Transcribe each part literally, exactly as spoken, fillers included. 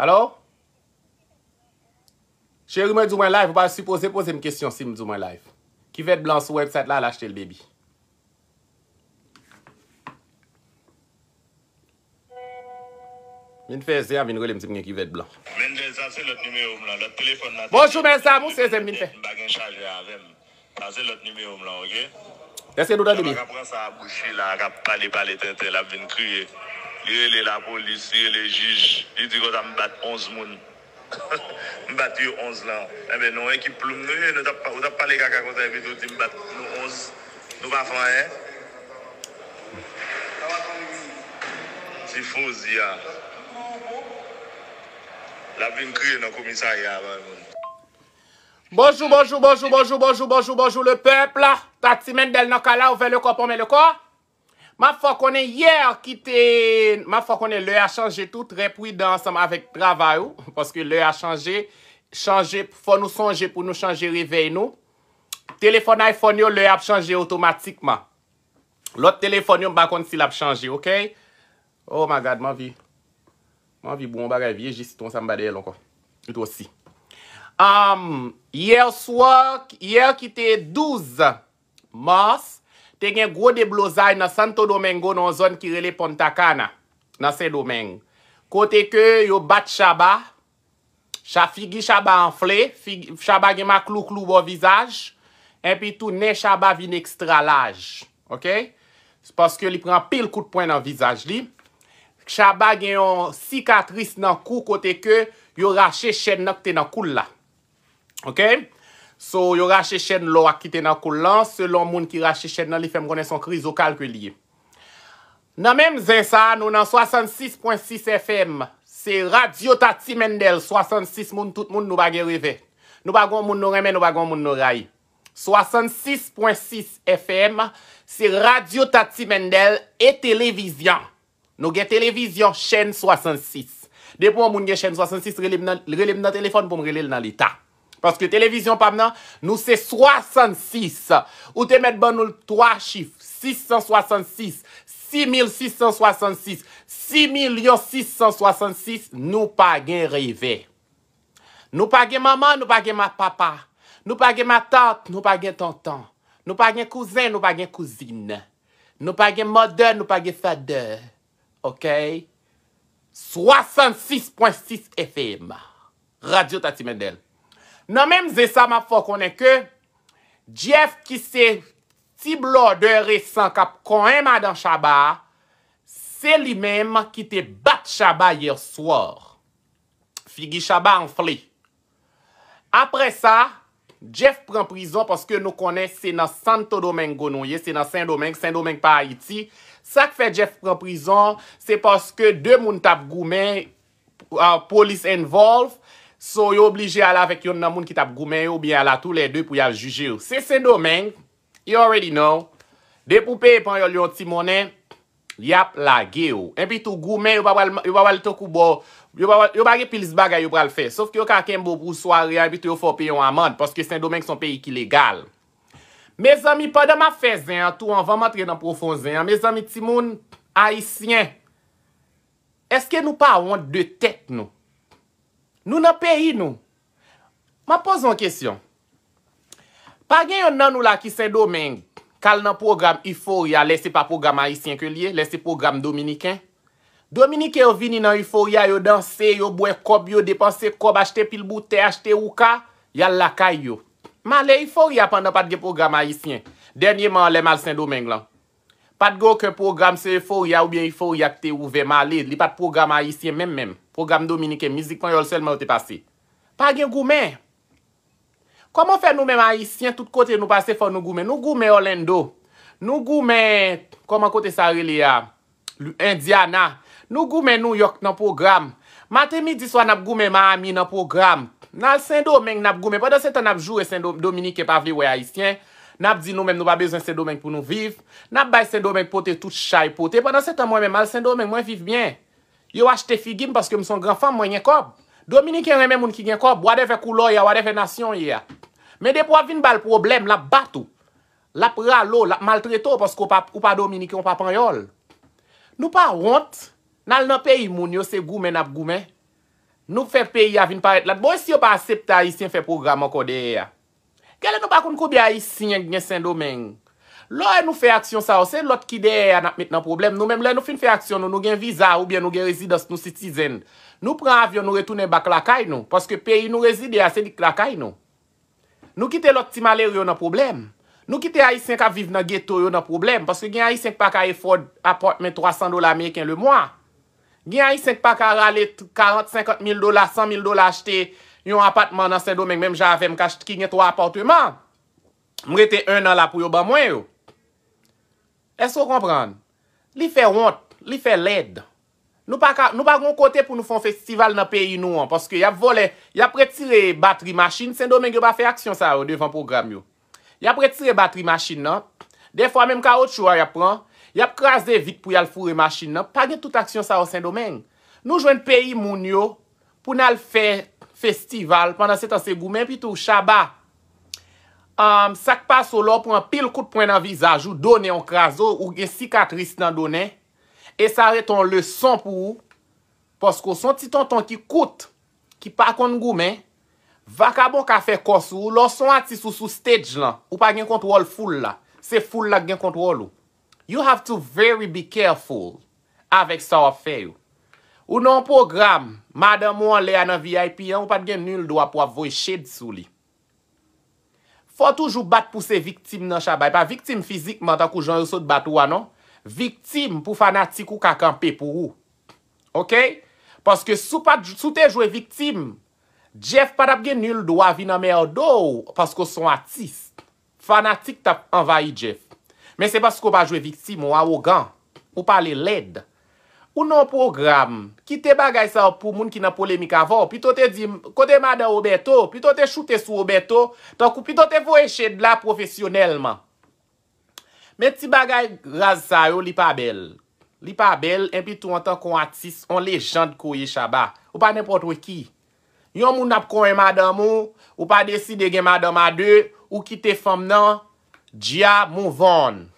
Alo? Cheri, mwen di w mwen live, ou pa sipoze poze m kesyon si m di w mwen live. Kivèt blan sou website la, al achte l, baby. Vin fè zen an, vin rele m, di m gen kivèt blan. Mendel, sa se lòt nimewo m lan, lòt telefòn nan. Bonjou, mes amours, se zen m vin fè. M pa gen chajè avè m. Sa se lòt nimewo m lan, oke? Èske nou tande byen? Nèg la ka pran sa a bouch li la, k ap pale, pale tenten, l ap vin kriye. Li rele lapolis, li rele jij, li di konsa m bat onz moun. M bat yo onz lan. Enben, nou ekip ploum nou ye, nou t ap, ou t ap pale kaka konsa, epi tou di m bat nou onz. Nou pa fè anyen. Tifozi a. L ap vin kriye nan komisarya a, pa moun. Bonjou, bonjou, bonjou, bonjou, bonjou, bonjou, bonjou, le peuple. Tati Mendel nan kay la, ouvè le kò, ponmen le kò. M ap fè w konnen yè ki te, m ap fè w konnen lè a chanje tou, trè pridan ansanm avèk travay ou, paske lè a chanje, chanje, fò nou sonje pou nou chanje revèy nou. Telefòn iPhone yo, lè ap chanje otomatikman. Lòt telefòn yo, m pa konn si l ap chanje, oke? Oh my God, m anvi, m anvi bwè yon bagay vye ji sitwon sa m ba dèyè l ankò. Li twò si. Um, yè swa, yè ki te douz mas, te gen gwo deblozay nan Santo Domingo, nan yon zòn ki rele Punta Cana, nan Sendomeng. Kote ke yo bat Shabba, cha-, figi Shabba anfle, figi, Shabba gen maklouklou bò vizaj, enpi tou nen Shabba vin ekstra laj. Oke? Paske li pran anpil kout pwen nan vizaj li. Shabba gen yon sikatris nan kou kote ke yo rache chèn nan ki te nan kou l la. Oke? So, yo rache chèn lò a ki te nan kou l lan. Selon moun ki rache chèn nan, li fè m konnen se yon krizokal ke li ye. Nan menm zen sa a, nou nan swasannsis pwen sis F M. Se Radyo Tati Mendel, swasannsis moun, tout moun, nou pa gen revè. Nou pa gen yon moun nou renmen, nou pa gen yon moun nou rayi. Swasannsis pwen sis F M, se Radyo Tati Mendel e televizyon. Nou gen televizyon, chèn swasannsis. Depi yon moun gen chèn swasannsis, rele m nan, rele m nan telefòn pou m rele l nan leta. Paske televizyon pa m nan, nou se swasannsis. Ou te mèt ban nou l twa chif, sis san swasannsis, sis mil sis san swasannsis, sis milyon sis san swasannsis, nou pa gen revè. Nou pa gen manman, nou pa gen ma-, papa. Nou pa gen matant, nou pa gen tonton. Nou pa gen kouzen, nou pa gen kouzin. Nou pa gen mother, nou pa gen father. Oke? Swasannsis pwen sis F M. Radyo Tati Mendel. Nan menm zen sa, m ap fè w konnen ke Jeff, ki se ti blòdè resan k ap konyen madan Shabba a, se li menm ki te bat Shabba yè swa. Figi Shabba anfle. Apre sa, Jeff pran prizon paske nou konnen se nan Santo Domingo nou ye, se nan Sendomeng, Sendomeng pa Ayiti. Sa k fè Jeff pran prizon, se paske de moun t ap goumen, ah, police involved. So, yo oblije al avèk yonn nan moun ki t ap goumen yo, oubyen al a toulède pou y al jije yo. Se Sendomeng, you already know. Depi w peye panyòl yo yon ti monnen, y ap lage w. Enpi tou, goumen, yo pa pral, yo pa pral tankou bò, yo pa, yo pa gen plis bagay yo pral fè. Sof ke yo ka kenbe w pou sware a, enpi tou yo fè w peye yon amann, paske Sendomeng se yon peyi ki legal. Mezanmi, pandan m ap fè zen an tou, anvan m antre nan pwofon zen an, mezanmi, timoun ayisyen, èske nou pa wont de tèt nou? Nou nan peyi nou. M ap poze yon kesyon. Pa gen yonn nan nou la ki Sendomeng, k al nan pwogram Euphoria, lè se pa pwogram ayisyen ke l ye, lè se pwogram dominiken? Dominiken yo vini nan Euphoria, yo danse, yo bwè kòb, yo depanse kòb, achte pil boutèy, achte wouka, y al lakay yo. M ale Euphoria pandan pa t gen pwogram ayisyen. Dènyeman an, lè m al Sendomeng lan. Pa t gen okenn pwogram, se Euphoria oubyen Euphoria ki te ouvè m ale. Li pa t pwogram ayisyen menm menm. Pwogram dominiken, mizik panyòl sèlman yo te pase. Pa gen goumen. Kòman fè nou menm ayisyen, tout kote nou pase, fò nou goumen? Nou goumen Orlando. Nou goumen, kòman kote sa rele a? Lu-, Indiana. Nou goumen New York nan pwogram. Maten, midi, swa, n ap goumen Miami nan pwogram. N al Sendomeng, n ap goumen. Pandan se tan, n ap joure Sen Do-, Dominiken pa vle wè Ayisyen. N ap di nou menm nou pa bezwen Sendomeng pou nou viv. N ap bay Sendomeng pote tout chay pote. Pandan se tan, mwen menm, m al Sendomeng, mwen viv byen. Yo achte figi m paske m se yon gran fanm, mwen gen kòb. Dominiken renmen moun ki gen kòb, whatever koulè w ye a, whatever nasyon w ye a. Men depi w ap vin ba l pwoblèm, l ap bat ou. L ap rale w, l ap maltrete w paske w pa, ou pa dominiken, w pa panyòl. Nou pa wont? N al nan peyi moun yo, se goumen n ap goumen. Nou fè peyi a vin parèt lat. Bon, e si yo pa aksepte Ayisyen fè pwogram ankò dèyè a? Genlè nou pa konn konbyen Ayisyen k gen Sendomeng. Lè nou fè aksyon sa yo, se lòt ki dèyè a n ap met nan pwoblèm. Nou menm, lè nou fin fè aksyon nou, nou gen viza oubyen nou gen rezidans, nou citizen. Nou pran avyon, nou retounen back lakay nou. Paske peyi nou rezide a, se li k lakay nou. Nou kite lòt ti malere yo nan pwoblèm. Nou kite Ayisyen k ap viv nan geto yo nan pwoblèm. Paske gen Ayisyen k pa ka afford apartment twa san dola ameriken le mwa. Gen Ayisyen k pa ka rale karant, senkant mil dola, san mil dola achte yon apatman nan Sendomeng, menm jan avè m k achte, ki gen twa apatman. M rete en an la pou yo ban mwen yo. Èske w konprann? Li fè wont, li fè lèd. Nou pa ka, nou pa gon kote pou nou fè yon festival nan peyi nou an, paske y ap vòlè, y ap retire batri machin. Sendomeng yo pa fè aksyon sa yo devan pwogram yo. Y ap retire batri machin nan. Dèfwa menm kawotchou a y ap pran. Y ap kraze vit pou y al foure machin nan. Pa gen tout aksyon sa yo Sendomeng. Nou jwenn peyi moun yo pou n al fè festival, pandan se tan se goumen, epi tou Shabba. Um, sa k pase w lè w pran anpil kout pwen nan vizaj ou, do nen w kraze w, ou gen sikatris nan do nen, e sa rete yon leson pou ou, paske w se yon ti tonton ki kout, ki pa konn goumen, vakabon ka fè kò sou ou, lè w se yon atis ou sou stage lan, ou pa gen kontwòl foul la, se foul la k gen kontwòl ou. You have to very be careful avèk sa w ap fè yo. Ou nan yon pwogram, madanm ou anlè a nan V I P an, ou pa t gen nil dwa pou w ap voye shade sou li. Fò w toujou bat pou se viktim nan Shabba. E pa viktim fizikman, tankou jan yo sot bat ou a, non. Viktim pou fanatik ou ka kanpe pou ou. Oke? Paske si w pa t, si w te jwe viktim, Jeff pa t ap gen nil dwa vin anmède w paske w se yon atis. Fanatik t ap anvayi Jeff. Men se paske w pa jwe viktim, ou awogan, ou pale lèd. Ou nan yon pwogram, kite bagay sa yo pou moun ki nan polemik avè w. Pito te di, kote madan Roberto? Pito te choute sou Roberto, tankou pito te voye shade la pwofesyonèlman. Men ti bagay raz sa yo, li pa bèl. Li pa bèl, enpi tou antanke yon atis, yon lejand ke w ye Shabba. Ou pa nenpòt ki. Yon moun ap konyen madanm ou, ou pa deside gen madanm a de, ou kite fanm nan, dja move on.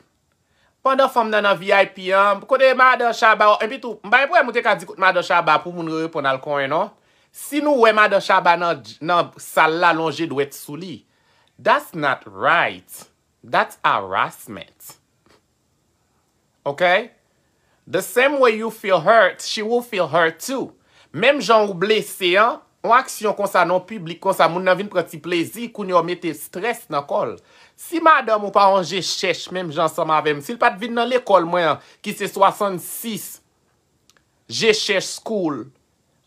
Pandan fanm nan nan V I P an, kote madan Shabba, enpi tou, m pa gen pwoblèm ou te ka di kote madan Shabba pou moun reponn al konyen non. Si nou wè madan Shabba nan, nan sal la lonje dwèt sou li, that's not right. That's harassment. Ok? The same way you feel hurt, she will feel hurt too. Menm jan ou blese an, yon aksyon konsa nan yon piblik konsa, moun nan vin pran ti plezi, kounye a w mete strès nan kò l. Si madanm ou pa yon je chèch menm jan ansanm avè m, si l pa t vin nan lekòl mwen an, ki se swasannsis je chèch school,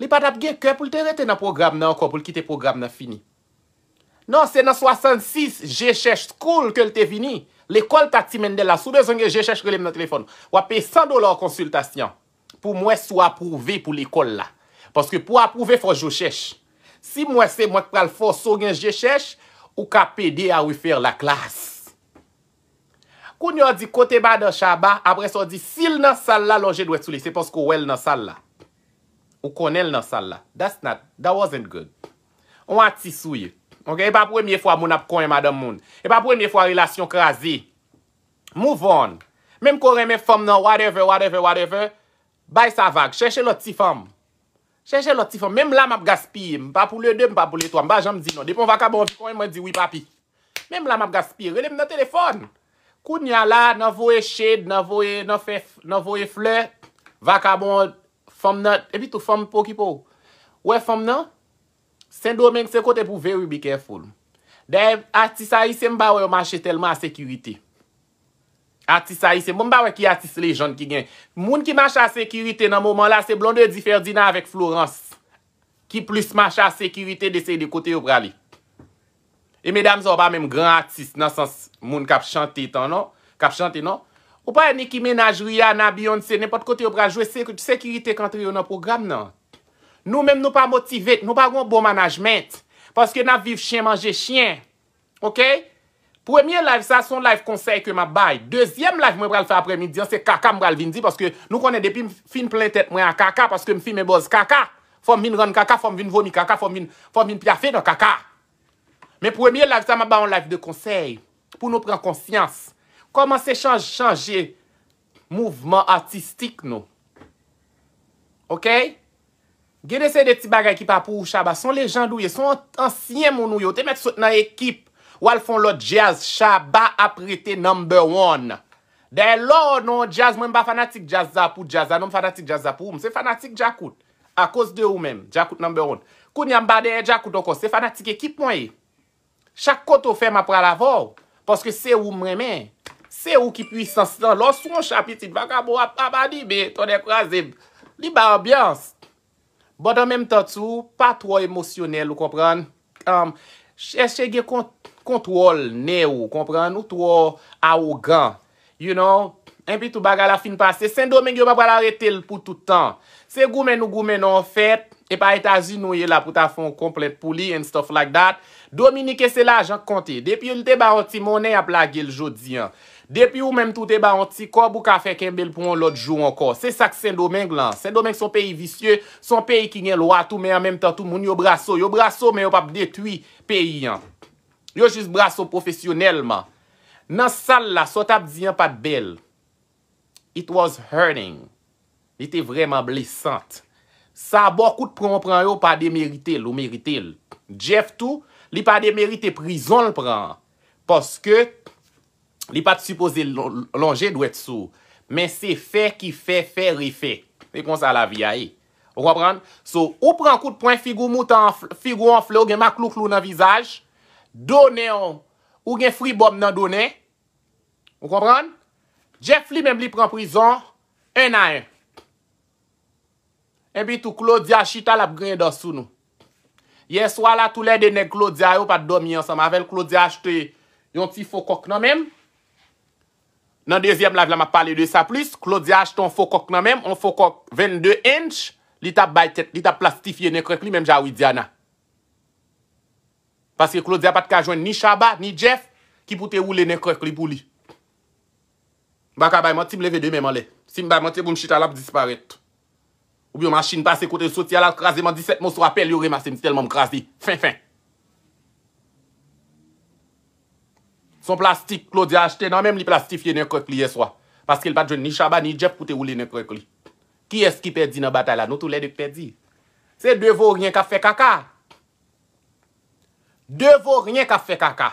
li pa t ap gen kè pou l te rete nan pwogram nan ankò, pou l kite pwogram nan fini. Non, se nan swasannsis je chèch school ke l te vini. Lekòl ta Ti Mendel la. Si w bezwen gen je chèch, rele m nan telefòn. W ap peye san dola konsiltasyon pou m wè si w apwouve pou lekòl la. Paske pou w apwouve, fò je chèch. Si m wè se mwen k pral fòse w gen je chèch, ou ka pede a refaire la classe. Kounye a w di kote madan Shabba, apre sa w di si l nan sal la, lonje dwèt sou li, se paske w wè l nan sal la. Ou konnen l nan sal la. That's not, that wasn't good. On atis ou ye. Ok, e pa premye fwa moun ap konyen madanm moun. E pa premye fwa relasyon kraze. Move on. Menm ke w renmen fanm nan, whatever, whatever, whatever, bay sa vag. Chèche lòt ti fanm. Chèche lòt ti fanm. Menm la m ap gaspiye. M pa pou le de, m pa pou le twa. M pa janm di non. Depi yon vakabon anvi konyen, mwen di wi papi. Menm la m ap gaspiye. Rele m nan telefòn. Kounye a la, nan voye shade, nan voye, nan fè, nan voye flè, vakabon, fanm nan, epi tou fanm pa okipe w. Ou wè fanm nan? Sendomeng se kote pou very be careful. Dayè, atis ayisyen m pa wè yo mache tèlman a sekirite. Atis ayisyen, bon, m pa wè ki atis lejann ki gen. Moun ki mache a sekirite nan moman la, se Blondedy Ferdinand avèk Florence. Ki plis mache a sekirite de se de kote yo prale. E medam sa yo pa menm gran atis nan sans moun k ap chante tan non, k ap chante non. Ou pa wè Nicki Minaj, Rihanna, Beyoncé, nenpòt kote yo pral jwe, se sekirite k antre yo nan pwogram nan. Nou menm nou pa motive, nou pa gon bon management. Paske n ap viv chen manje chen. Ok? Premye live sa, se yon live konsèy ke m ap bay. Dezyèm live mwen pral fè aprèmidi an, se kaka m pral vin di, paske nou konnen depi m fin plen tèt mwen a kaka, paske m fimen bòz kaka, fò m vin rann kaka, fò m vin vomi kaka, fò m vin, fò m vin pyafe nan kaka. Men premye live sa, m ap ba yon live de konsèy pou nou pran konsyans. Kòmanse chanj, chanje mouvman atistik nou. Ok? Gen de se de ti bagay ki pa pou ou, Shabba. Se yon lejand ou ye, se yon ansyen moun ou ye. Ou te mèt sot nan ekip. W al fè yon lòt djaz, Shabba ap rete number one. Dayè, lè w nan yon djaz, mwen m pa fanatik djaz la pou djaz la, non, m fanatik djaz la pou ou. M se fanatik Djakout. Akoz de ou menm, Djakout number one. Kounye a m pa dèyè Djakout ankò, se fanatik ekip mwen ye. Chak kote w fè m ap pral avè w, paske se ou m renmen. Se ou ki pwisans lan. Lè w sou yon cha pitit, vakabon ap ap anime, tonnè kraze m. Li bay anbyans. But an menm tan tou, pa twò emosyonèl, ou konprann? Um, chèche gen kont, kontwòl nen w, ou konprann? Ou twò awogan. You know? Enpi tou bagay la fin pase. Sendomeng yo pa pral arete l pou tout tan. Se goumen nou goumen nan yon fèt. E pa Etazini ou ye la pou ta fè yon konplent pou li and stuff like that. Dominiken se lajan k konte. Depi l te ba yon ti monnen, y ap lage l jodi an. Depi ou menm tou te ba yon ti kòb, ou ka fè kenbe l pou yon lòt jou ankò. Se sa k Sendomeng lan. Sendomeng se yon peyi visye, se yon peyi ki gen lwa tou, men an menm tan tou, moun yo brase w. Yo brase w, men yo p ap detwi peyi an. Yo jis brase w pwofesyonèlman. Nan sal la, sa w t ap di an pa t bèl. It was hurting. Li te vrèman blesant. Sa bò kout pran w pran yo pa demerite l, ou merite l. Jeff tou, li pa demerite prizon l pran an. Paske li pa t sipoze lon- lonje dwèt sou ou. Men se fè ki fè, fè refè. Se konsa lavi a ye. Ou konprann? So, ou pran kout pwen, figi w moute anf- figi w anfle, ou gen maklouklou nan vizaj, do nen w, ou gen fribòm nan do nen. Ou konprann? Jeff li menm li pran prizon en a en. Enpi tou, Claudia chita l ap griyen dan sou nou. Yèswa la, toulède nèg Claudia yo pa t dòmi ansanm avè l. Claudia achte yon ti fo kòk nan men m. Nan dezyèm live la, m ap pale de sa plis. Claudia achte yon fo kòk nan men m, yon fo kòk vennde inch. Li t ap bay tèt, li t ap plastifye nen krèk li, menm jan a Widiana. Paske Claudia pa t ka jwenn ni Shabba, ni Jeff ki pou te woule nen krèk li pou li. M pa ka bay manti, m leve de men m anlè. Si m bay manti, pou m chita la, ap disparèt. Oubyen yon machin pase kote l soti a, l al kraze m an disèt moso, apèl yo remase m, tèlman m kraze. Fen, fen. Se yon plastik Claudia achte nan men m, li plastifye nen krèk li yèswa. Paske l pa t jwenn ni Shabba, ni Jeff pou te woule nen krèk li. Kiyès ki pèdi nan batay la? Nou toulède k pèdi. Se de voryen k ap fè kaka. De voryen k ap fè kaka.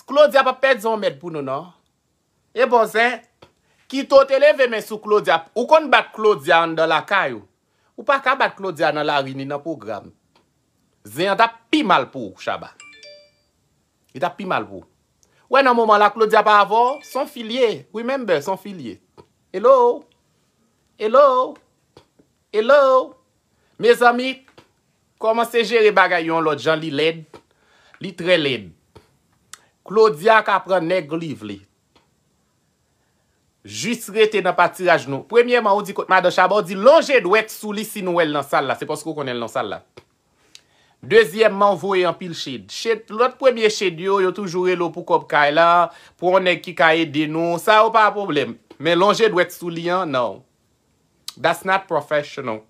Claudia p ap pèdi yon mèd pou nou, non. E bon, zen, kite w te leve men sou Claudia. Ou konn bat Claudia anndan lakay ou. Ou pa ka bat Claudia nan lari ni nan pwogram. Zen an t ap pi mal pou ou, Shabba. Li t ap pi mal pou ou. Wè, nan moman la, Claudia pa avè w, se yon fi l ye. Remember, se yon fi l ye. Hello? Hello? Hello? Mezanmi, kòmanse jere bagay yo yon lòt jan, li lèd. Li trè lèd. Claudia ka pran nèg li vle. Jis rete nan patiraj nou. Premyèman, ou di kot madan Shabba, ou di lonje dwèt sou li si nou wè l nan sal la. Se paske w konnen l nan sal la. Dezyèmman, ou voye anpil shade. Shade, lòt premye shade yo, yo toujou rele w pou kòb kay la, pou yon nèg ki ka ede nou. Sa yo pa pwoblèm. Men lonje dwèt sou li an, non. That's not professional.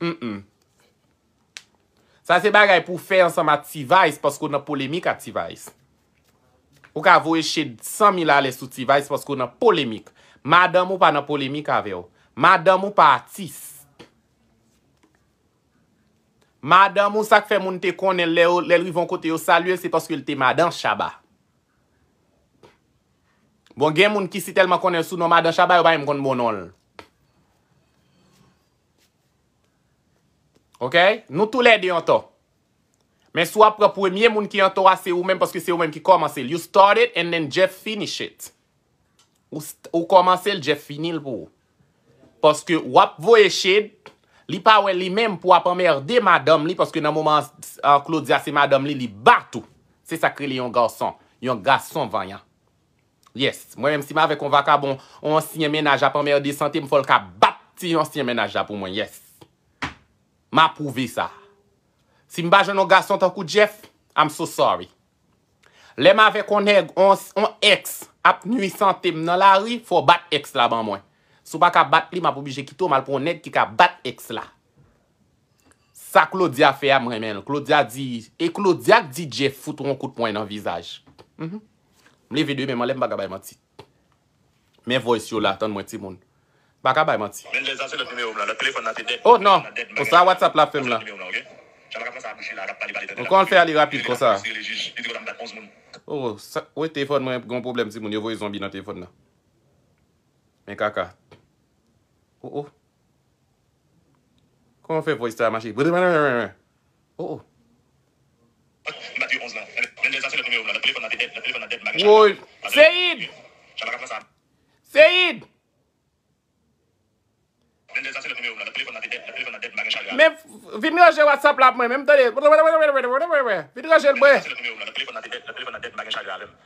Mm-mm. Sa se bagay pou w fè ansanm ak T-Vice, paske w nan polemik ak T-Vice. Ou ka voye shade san mil alè sou T-Vice paske w nan polemik. Madanm ou pa nan polemik avè w. Madanm ou pa atis. Madanm ou, sa k fè moun te konnen l, lè yo- lè l rive yon kote yo salye l, se paske l te madan Shabba. Bon, gen moun ki si tèlman konnen l sou non madan Shabba, yo pa menm konn bon non l. Ok? Nou toulède an tò. Men si w ap pran premye moun ki an tò a, se ou menm, paske se ou menm ki kòmanse l. You started and then Jeff finish it. Ou, st- ou kòmanse l, Jeff fini l pou ou. Paske w ap voye shade, li pa wè li menm pou w ap anmède madanm li, paske nan moman an, Claudia se madanm li, li bat ou. Se sa k rele yon gason. Yon gason vanyan. Yes, mwen menm si m avèk yon vakabon, yon ansyen mennaj ap anmède sante m, fò l ka bat ti ansyen mennaj la pou mwen, yes. M apwouve sa. Si m pa jwenn yon gason tankou Jeff, I'm so sorry. Lè m avèk yon nèg, yon, yon ex ap nui sante m nan lari, fò w bat ex la ban mwen. Si w pa ka bat li, m ap oblije kite w, m al pran yon nèg ki ka bat ex la. Sa Claudia fè a, m renmen l. Claudia di, e Claudia k di Jeff fout ou yon kout pwen nan vizaj. Mhm. M leve de men m anlè, m pa ka bay manti. Men voice yo la, tann mwen timoun. Pa ka bay manti. Mennjèz, sa se lòt nimewo m lan. Lòt telefòn nan te dèd. Oh non. Konsa WhatsApp la fè m la. Ou konn fè ale rapid konsa. Oh, sa, wi, telefòn mwen gen yon pwoblèm, timoun. Yo voye zonbi nan telefòn nan. Men kaka. Oh, oh. Kòman fè voice sa mache? Oh, oh. Woy, Seyid! Seyid! Men vin ranje WhatsApp la pou mwen, men m tande. Vin ranje l, bwè.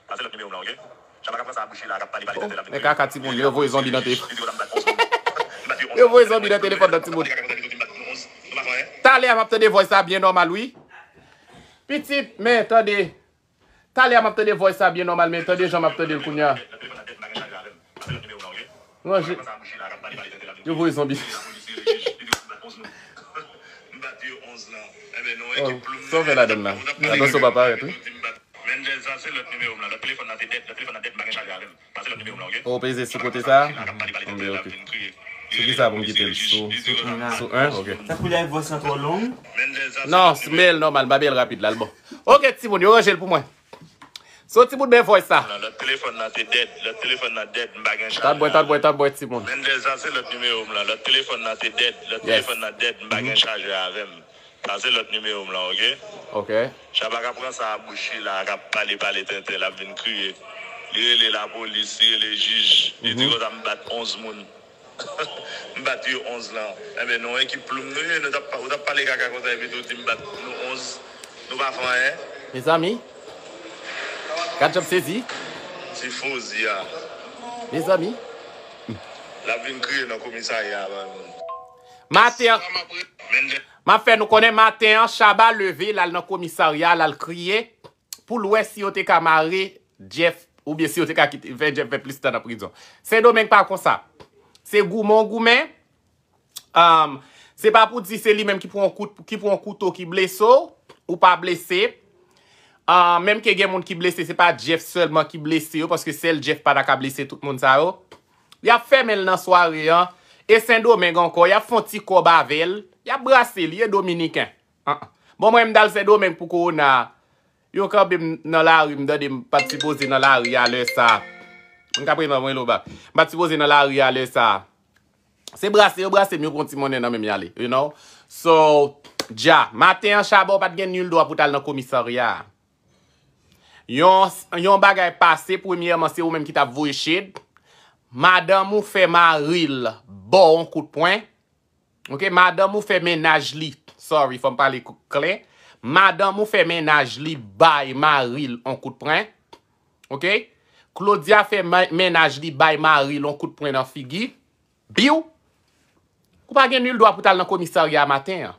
Pase lòt nimewo m lan, oke? Chaba ka pran sa bouch li la, k ap pale, pale, tande la. Men kaka timoun, yo voye zonbi nan telefòn. Yo voye zonbi nan telefòn nan timoun. Talè a m ap tande voice sa byen nòmal, wi. Pitit, men tande. Talè a m ap tande voice sa byen nòmal, men tande jan m ap tande l kounye a. Ranje. Yo voye zonbi. Oh, sa w fè ladann la? Atansyon pa parèt, wi. Mennjèz, sa se lòt nimewo m lan. Lòt telefòn nan te dèd, lòt telefòn nan dèd, m pa gen chajè avè m. Pase lòt nimewo m lan, oke? Ou peze sou kote sa? Anben, oke. Sou ki sa pou m kite l? Sou, sou en? Oke. Tankou live voice lan twò long. Non, men l nòmal, m pa byen l rapid la, l bon. Oke, timoun, yo ranje l pou mwen. Se yon ti bout bèl voice sa. Lòt telefòn nan te dèd, lòt telefòn nan dèd, m pa gen chajè. Tande bwè, tande bwè, tande bwè, timoun. Mennjèz, sa se lòt nimewo m lan. Lòt telefòn nan te dèd, lòt telefòn nan dèd, m pa gen chajè avè m. Sa se lòt nimewo m lan, oke? Oke. Chaba ka pran sa a bouch li la, k ap pale, pale tenten, l ap vin kriye. Li rele lapolis, li rele jij, li di konsa m bat onz moun. M bat yo onz lan. Enben, nou ekip ploum nou ye, nou t ap pa-, ou t ap pale kaka konsa, epi tou di m bat nou onz. Nou pa fè anyen. Mezanmi. Gad jan m sezi. Ti Fozia. Mezanmi. L ap vin kriye nan komisarya a, man. Maten an, m ap fè nou konnen maten an, Chaba leve, l al nan komisarya, l al kriye, pou l wè si yo te ka mare Jeff, oubyen si yo te ka kite, fè Jeff fè plis tan nan prizon. Sendomeng pa konsa. Se goumen w goumen. Um, se pa pou di se li menm ki pran yon kout-, ki pran yon kouto ki blese w, ou pa blese. Ah, menm ke gen moun ki blese, se pa Jeff sèlman ki blese yo, paske sèl Jeff pa ta ka blese tout moun sa yo. Y ap fèmen l nan sware an, e Sendomeng ankò, y ap fè yon ti kòb avè l, y ap brase l, ye dominiken. An, an. Bon, mwen, m t al Sendomeng pou kowona a. Yo kanpe m nan lari, m tande m pa t sipoze nan lari a lè sa a. M ka prezan mwen lo bak. M pa t sipoze nan lari a lè sa a. Se brase, yo brase m, yo pran ti monnen nan men m, y ale, you know? So, dja, maten an, Chaba, w pa t gen nil dwa pou t al nan komisarya a. Yon, yon bagay pase, premyèman, se ou menm ki t ap voye shade. Madanm ou fè mari l ba w yon kout pwen. Oke, madanm ou fè mennaj li. Sorry, fò m pale k-, klè. Madanm ou fè mennaj li bay mari l yon kout pwen. Oke? Claudia fè ma-, mennaj li bay mari l yon kout pwen nan figi. Biw! Ou pa gen nil dwa pou t al nan komisarya maten an.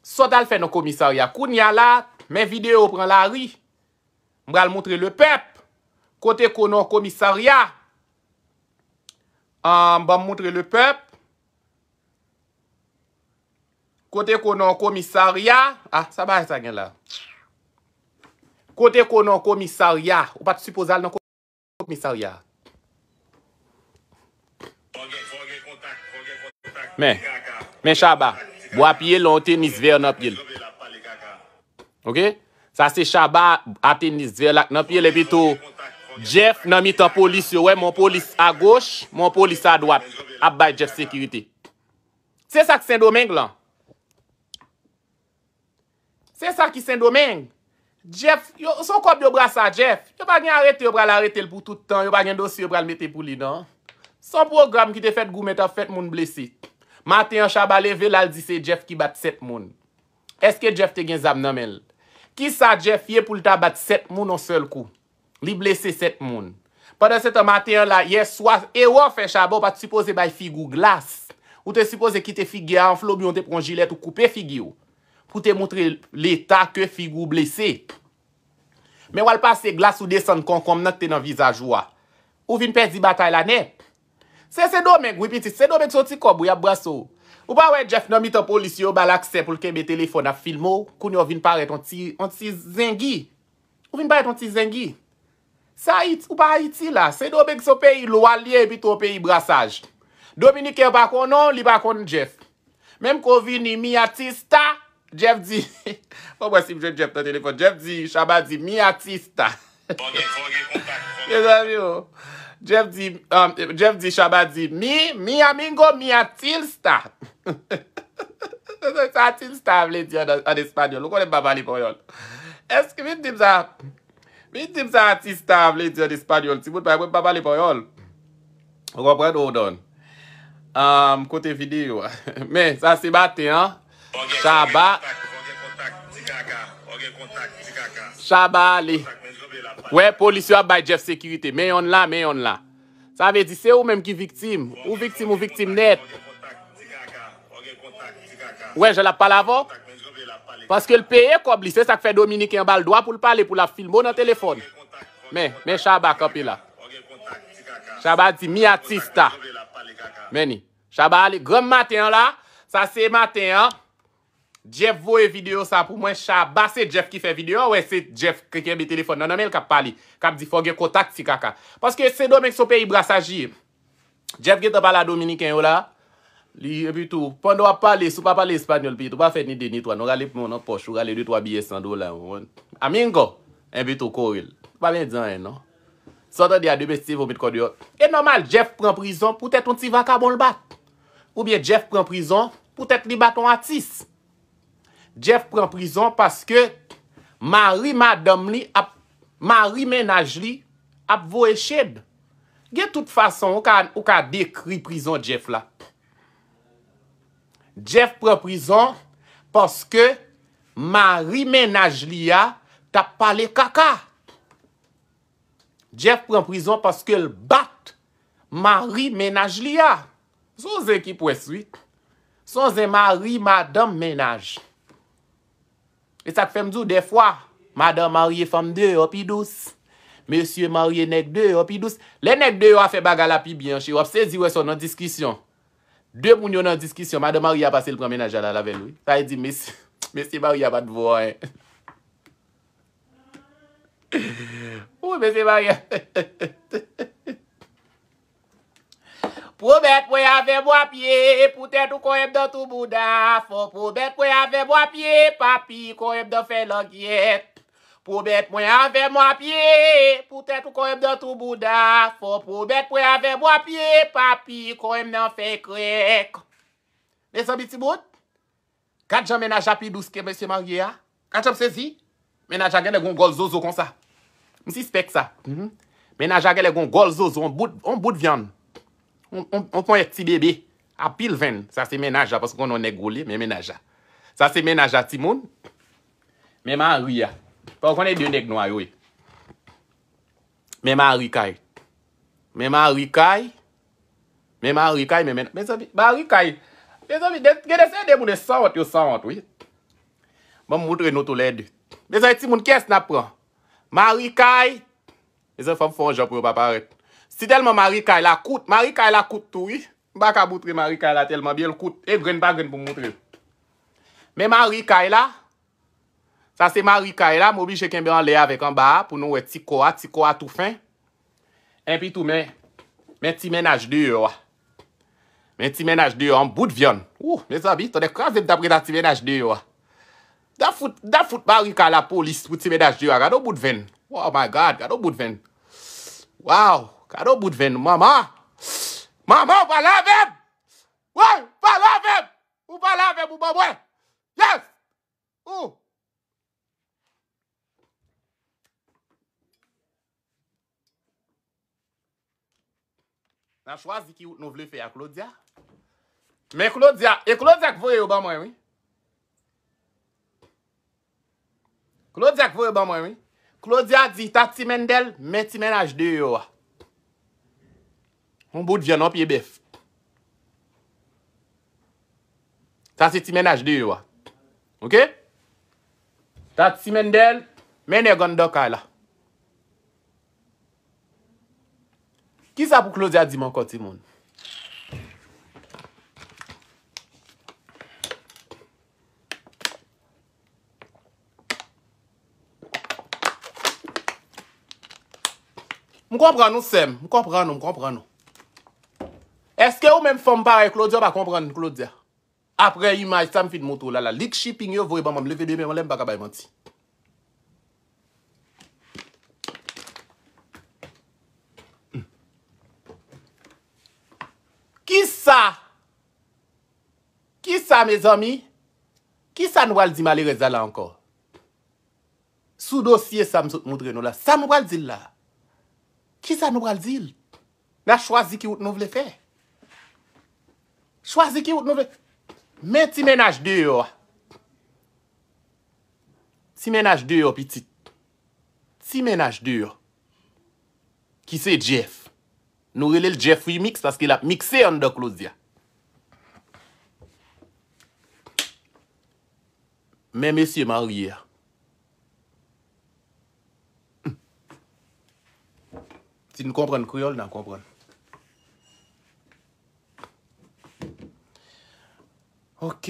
Sa w t al fè nan komisarya? Kounye a la, men videyo pran lari. M pral montre lepèp. Kote konan komisarya? Ahn, ban m montre lepèp. Kote konan komisarya? Ah, sa bagay sa gen la. Kote konan komisarya? Ou pa t sipoze al nan komisarya. Men, men Chaba, bwa pye lon tenis vè nan pye l. Oke? Sa se Chaba a tenis vè la k nan pye l, epi tou Jeff nan mitan polis yo. Wè, mon polis a goch, mon polis a dwat ap bay Jeff sekirite. Se sa k Sendomeng lan. Se sa ki Sendomeng. Jeff, yo, se yon kòb yo brase a Jeff. Yo pa gen arete yo pral arete l pou tout tan. Yo pa gen dosye yo pral mete pou li, non. Se yon pwogram ki te fèt goumen t ap fèt, moun blese. Maten an, Chaba leve, l al di se Jeff ki bat sèt moun. Èske Jeff te gen zam nan men l? Kisa Jeff ye pou l ta bat sèt moun yon sèl kou? Li blese sèt moun. Pandan se tan, maten an la, yè swa, erè w fè, Chaba, w pa t sipoze bay figi w glas. Ou te sipoze kite figi a anfle oubyen w te pran yon jilèt ou koupe figi w. Pou te montre leta ke figi w blese. Men w al pase glas ou desann konkonm nan ki te nan vizaj ou a. Ou vin pèdi batay la nèt. Se Sendomeng, wi, pitit. Sendomeng se yon ti kòb, wi, y ap brase w. Ou pa wè Jeff nan mitan polis yo, yo ba l aksè pou l kenbe telefòn ap filme w. Kounye a w vin parèt yon ti, yon ti zengi. Ou vin parèt yon ti zengi. Sa Ayiti, ou pa Ayiti la. Sendomeng se yon peyi lwa l ye epi tou yon peyi brasaj. Dominiken an pa konnen w, li pa konn Jeff. Menm ke w vini, mi artista, Jeff di, fò m wè si m jwenn Jeff nan telefòn. Jeff di, Shabba di, mi artista. Fò gen, fò gen kontak, fò gen Mezanmi, o. Jeff di, um, Jeff di, Shabba di, mi, mi amigo, mi artista. Sa artista vle di an, an espanyòl. Ou konnen m pa pale panyòl. Èske, vin di m sa, vin di m sa artista vle di an espanyòl. Timoun pa, pa pale panyòl. Ou konprann? Hold on. Um, kote videyo a? Men, sa se maten an. Shabba. Shabba ale. Wè, polis yo ap bay Jeff sekirite. Men yonn la, men yonn la. Sa vle di, se ou menm ki viktim. Ou viktim, ou viktim nèt. Ou wè jan l ap pale avè w? Paske l peye kòb li, se sa k fè Dominiken an ba l dwa pou l pale, pou l ap filme w nan telefòn. Men, men Shabba kanpe la. Shabba di, mi artista. Men ni. Shabba ale, granm maten an la, sa se maten an. Jeff voye videyo sa pou mwen, Shabba se Jeff ki fè videyo a, wè se Jeff ki kenbe telefòn nan nan men l k ap pale, k ap di fò gen kontak ti kaka. Paske Sendomeng se yon peyi brasaj li ye. Jeff gentan pale a Dominiken yo la. Li, epi tou, pandan w ap pale, si w pa pale espanyòl, pitit, ou pa fè ni de ni twa, non, rale pwen w nan pòch, ou rale de twa biyè san dola, ou konprann? Amigo, epi tou, kore l. Ou pa byen di anyen, non. Sa w tande a, demen Steve ou met kò deyò. E nòmal, Jeff pran prizon poutèt yon ti vakabon l bat. Oubyen Jeff pran prizon poutèt li bat yon atis. Jeff pran prizon paske mari madanm li ap, mari mennaj li ap voye shade. Gen tout fason ou ka, ou ka dekri prizon Jeff la. Jeff pran prizon paske mari mennaj li a t ap pale kaka. Jeff pran prizon paske l bat mari mennaj li a. Se yon zen ki pwès, wi. Se yon zen mari, madanm, mennaj. E sa k fè m di w, dèfwa, madanm marye fanm deyò pi dous. Mesye marye nèg deyò pi dous. Lè nèg deyò a fè bagay la pi byen, cheri, w ap sezi wè sa w nan diskisyon. De moun yo nan diskisyon, madanm marye a pase l pran mennaj la, l al avè l, wi. Sa vle di, mesye, mesye marye a pa t vo anyen. Wi, mesye marye a. Pwomèt mwen avè m w ap ye, poutèt ou konnen m nan tou bouda. Fò pwomèt mwen avè m w ap ye, papi, konnen m nan fè langyèt. Pwomèt mwen avè m w ap ye, poutèt ou konnen m nan tou bouda. Fò pwomèt mwen avè m w ap ye, papi, konnen m nan fè krèk. Mezanmi, timoun, gad jan mennaj la pi dous ke mesye marye a. Gad jan m sezi. Mennaj la genlè gon gòl zozo konsa. M sispèk sa. Mhm. Mennaj la genlè gon gòl zozo, on bout, on bout vyann. On, on, on ponyèt ti bebe. Anpil venn. Sa se mennaj la, paske konnen yon nèg gwo li, men mennaj la. Sa se mennaj la, timoun. Men mari a. Fò w konnen de nèg nwa yo ye. Men mari kay. Men mari kay. Men mari kay, men, men, mezanmi, mari kay. Mezanmi, de, gen de se de moun sanwont yo sanwont, wi. Ban m moutre nou toulède. Mezanmi, timoun, kiyès n ap pran? Mari kay. Mezanmi, fò m fè yon jan pou yo pa parèt. Si tèlman mari kay la kout, mari kay la kout tou, wi. M pa ka moutre mari kay la tèlman byen l kout. E grenn pa grenn pou m moutre. Men mari kay la, Sa se mari kay la, m oblije kenbe anlè avèk anba a pou nou wè ti kò a, ti kò a tou fen. Enpi tou, men, men ti mennaj deyò a. Men ti mennaj deyò a, yon bout vyann. Ou, mezanmi, tande kraze m t ap ret a ti mennaj deyò a. M t ap fout, m t ap fout mari kay la polis pou ti mennaj deyò a. Gade yon bout venn. Oh my God, gade yon bout venn. Wow, gade yon bout venn. Manman! Manman, ou pale avè m! Woy, ou pale avè m! Ou pale avè m, ou ban mwen! Yes! Ou! N a chwazi ki wout nou vle fè a Claudia. Men Claudia, e Claudia k voye yo ban mwen, wi. Claudia k voye ban mwen, wi. Claudia di, ta ti Mendel, men ti mennaj deyò a. Yon bout vyann, yon pye bèf. Sa se ti mennaj deyò a. Oke? Ta ti Mendel, men nèg anndan kay la. Kisa pou Claudia di m ankò, timoun? M konprann ou, sè m. M konprann ou, m konprann ou. Èske ou menm fanm parèy Claudia, ou pa konprann Claudia? Apre imaj sa m fin montre w la, la, lik shipping yo voye ban mwen, m leve de men mwen lè m pa ka bay manti. Kisa? Kisa, mezanmi? Kisa nou pral di malerèz la, la ankò? Sou dosye sa m sot montre nou la, sa nou pral di l la? Kisa nou pral di l? N a chwazi ki wout nou vle fè. Chwazi ki wout nou vle. Men ti mennaj deyò a. Ti mennaj deyò, pitit. Ti mennaj deyò. Ki se Jeff. Nou rele l Jeff Remix paske l ap mikse anndan Claudia. Men mesye marye a. Si n konprann kreyòl, n a konprann. Ok.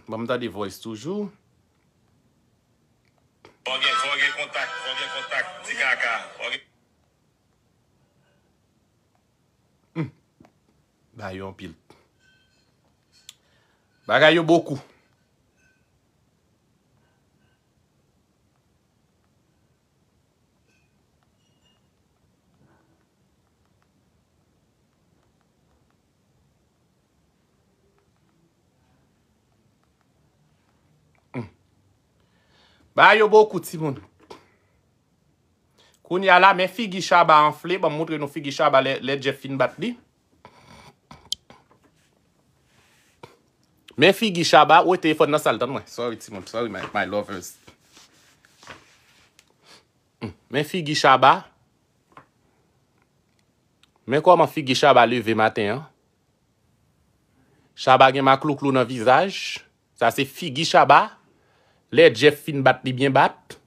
Ban m tande voice toujou. Fò gen, fò gen kontak, fò gen kontak, ti kaka. Fò gen... Hmm. Bagay yo anpil. Bagay yo bokou. Hmm. Bagay yo bokou, timoun. Kounye a la, men figi Shabba anfle. Ban m montre nou figi Shabba lè, lè Jeff fin bat li. Men figi Shabba, woy, telefòn nan sal, tann mwen. Sorry, timoun. Sorry, my, my lovers. Hmm. Men figi Shabba. Men kòman figi Shabba leve maten an. Shabba gen maklouklou nan vizaj. Sa se figi Shabba. Lè Jeff fin bat li byen bat.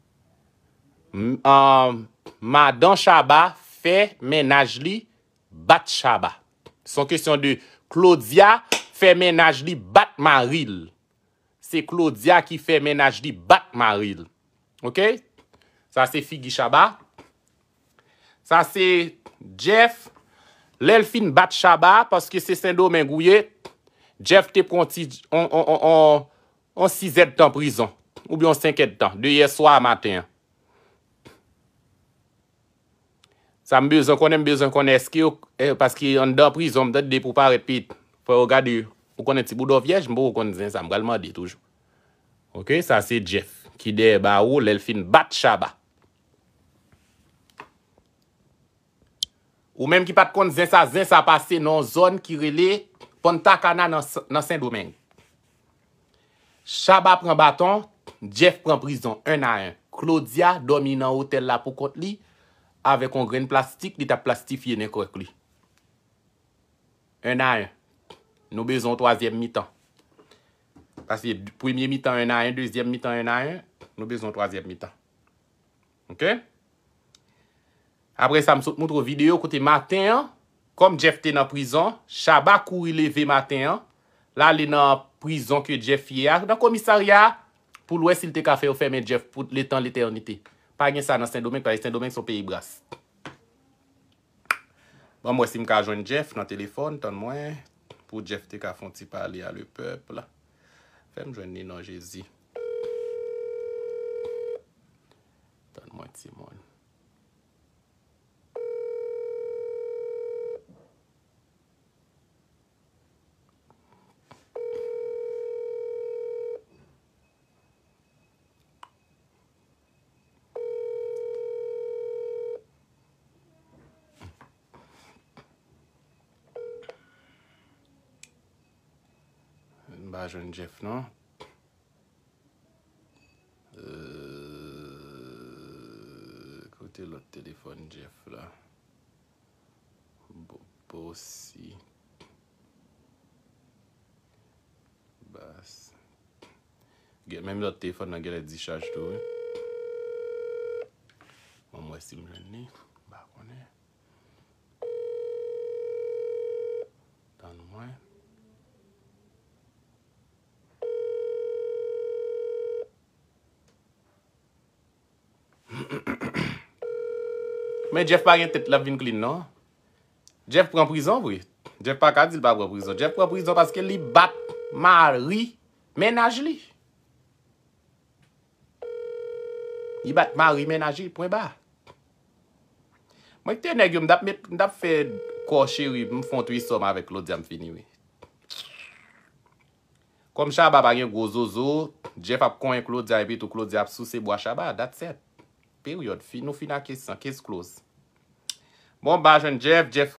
M-, ah, madan Shabba fè mennaj li bat Shabba. Se yon kesyon de Claudia fè mennaj li bat mari l. Se Claudia ki fè mennaj li bat mari l. Ok? Sa se figi Shabba. Sa se Jeff. Lè l fin bat Shabba, paske se Sendomeng ou ye, Jeff te pran ti, on, on, on, on, on sizèdtan prizon. Oubyen on senkèdtan. De yè swa a maten an. Sa m bezwen konnen, m bezwen konnen èske yo, eh, paske anndan prizon, m tande depi w parèt pi, fò yo gade, ou konnen ti boudò vyèj, m poko konn zen sa, m pral mande toujou. Ok, sa se Jeff ki dèyè bawo lè l fin bat Shabba. Ou menm ki pa t konn zen sa, zen sa pase nan yon zòn ki rele Punta Cana nan, nan Sendomeng. Shabba pran baton, Jeff pran prizon, en a en. Claudia dòmi nan otèl la pou kont li, avèk yon grenn plastik, li t ap plastifye nen kòk li. En a en. Nou bezwen yon twazyèm mitan. Paske d-, premye mitan en a en, dezyèm mitan en a en, nou bezwen yon twazyèm mitan. Ok? Apre sa, m sot montre w videyo kote maten an, kòm Jeff te nan prizon, Shabba kouri leve maten an, l ale nan prizon ke Jeff ye a, nan komisarya a, pou l wè si l te ka fè yo fèmen Jeff pou letan letènite. Pa gen sa nan Sendomeng, paske Sendomeng se yon peyi bras. Ban m wè si m ka jwenn Jeff nan telefòn, tann mwen, pou Jeff te ka fè yon ti pale a le pèp. Fè m jwenn li non Jezi. Tann mwen, timoun. M pa jwenn Jeff non. Euh, kote lòt telefòn Jeff la? Bo-, Bossy. Bas. Gen, menm lòt telefòn nan genlè dichaj tou, wi. Bon, mwen si m jwenn li, m pa konnen. Tann mwen. Men Jeff pa gen tèt l ap vin clean non. Jeff pran prizon vre. Jeff pa ka di l pa pran prizon. Jeff pran prizon paske li bat mari mennaj li. Li bat mari mennaj li, pwen ba. Mwen ki te nèg yo, m t ap met, m t ap fè kò cheri, m fè yon threesome avèk Claudia, m fini wi. Kòm Shabba pa gen gwo zozo, Jeff ap konyen Claudia epi tou Claudia ap souse bwa Shabba, that's it. Peryòd. Fin, nou fin ak kes lan, case close. Bon, m pa jwenn Jeff, Jeff